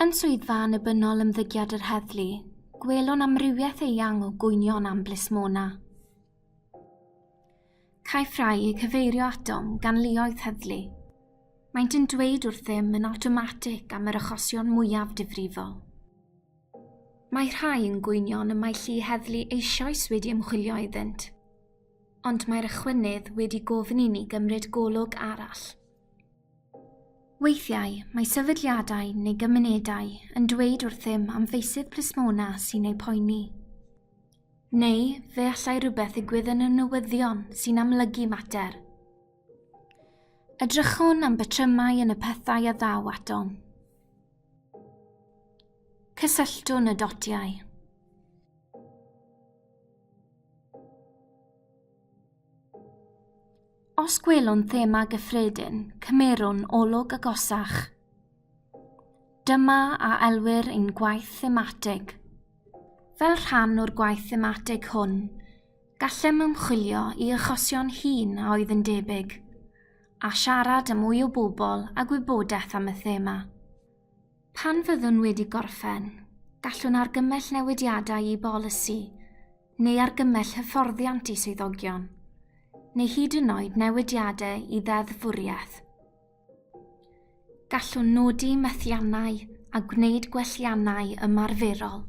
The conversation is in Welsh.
Yn swyddfa annibynnol ymddygiad yr heddlu, gwelwn amrywiaeth eang o gwynion am blismona. Caiff rhai eu cyfeirio atom gan luoedd heddlu. Maent yn dweud wrthym yn awtomatig am yr achosion mwyaf difrifol. Mae rhai yn gwynion y mae llu heddlu eisoes wedi ymchwilio iddynt, ond mae'r achwynydd wedi gofyn i ni gymryd golwg arall. Weithiau, mae sefydliadau neu gymunedau yn dweud wrthym am feysydd plismona sy'n eu poeni. Neu fe allai rhywbeth ddigwydd yn y newyddion sy'n amlygu mater. Edrychwn am batrymau yn y pethau a ddaw atom. Cysylltwn y dotiau. Os gwelwn thema gyffredin, cymerwn olwg agosach. Dyma a elwir ein gwaith thematig. Fel rhan o'r gwaith thematig hwn, gallem ymchwilio i achosion hŷn a oedd yn debyg, a siarad â mwy o bobl a gwybodaeth am y thema. Pan fyddwn wedi gorffen, gallwn argymell newidiadau i bolisi, neu argymell hyfforddiant i swyddogion, neu hyd yn oed newidiadau i ddeddfwriaeth. Gallwn nodi methiannau a gwneud gwelliannau ymarferol.